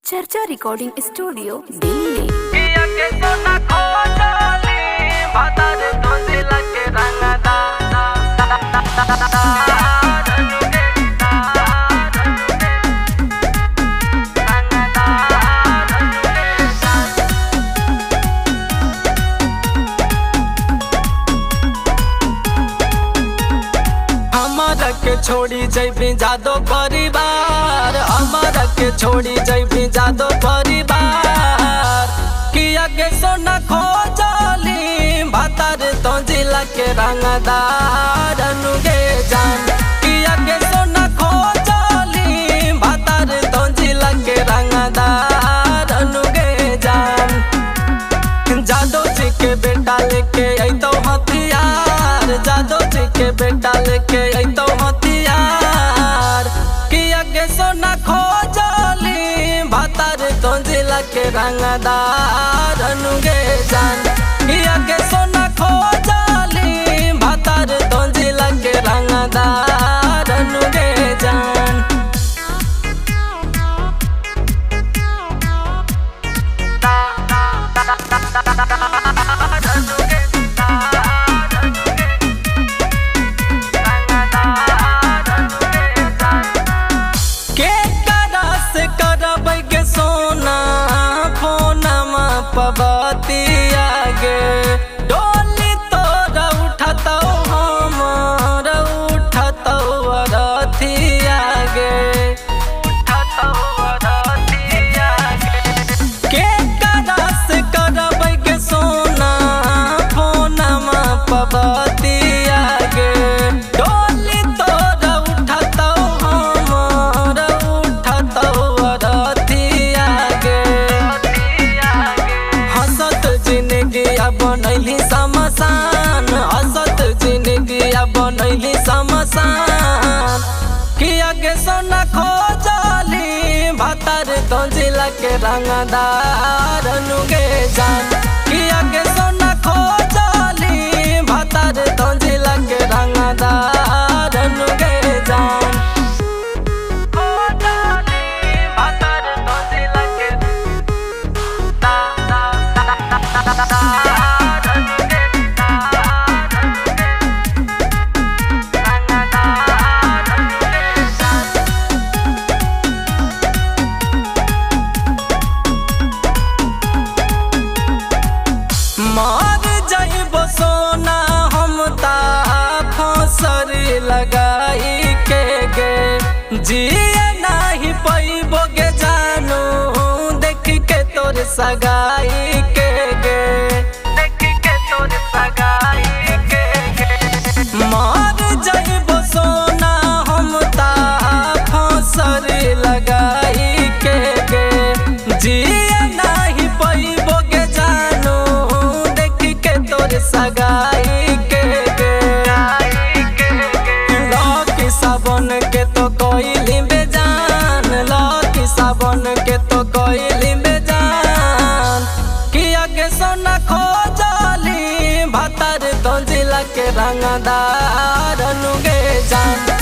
चर्चा recording studio Delhi. हमारा के छोड़ी जैबी जादो परिवार, हमारा के छोड़ी जैबी जादो परिवार। किया के सोना खो जाली भातार तो जिला के रंगदार अनुगे जान। किया के सोना खो जाली भातार तो जिला के रंगदार अनुगे जान। जादो जी के बेटा लेके अतो हथियार, जादो जी के बेटा लेके अतो हथियार। किया के सोना खो जाली भातार तो जिला के रंगदार अनुगे जान। किया के सोना खो जाली भातार तो जिला के रंगदार अनुगे जान। के करा से करबै के सोना फोनमा पबतिया गे। डोली तोरा उठतौ हमर उठतौ रथिया गे। के करा से करबै के सोना फोनमा पबतिया गे। डोली तोरा उठतौ हमर उठतौ रथिया गे। हंसत जिंदगी बनैली समसान, हंसत जिंदगी बनैली समसान। किया के सोना खो जाली भातार तो जिला के रंगदार अनुगे जान। किया के सोना खो जाली भातार तो जिला के रंगदार अनुगे जान। मार जाइबो सोना हम ता फसरी लगाई के गे। जिए नाही पैबो गे जानू देख के तोर सगाई के गे। देख के तोर सगाई के गे। मार जाइबो सोना हम ता फसरी लगाई के गे। जिए नाही पैबो गे जानू तोर सगाई के गे। लकी साबन के तो कोइली बेजान, लकी साबन के तो कोइली बेजान। किया के सोना खो जाली भातार तो जिला के रंगदार अनुगे जान।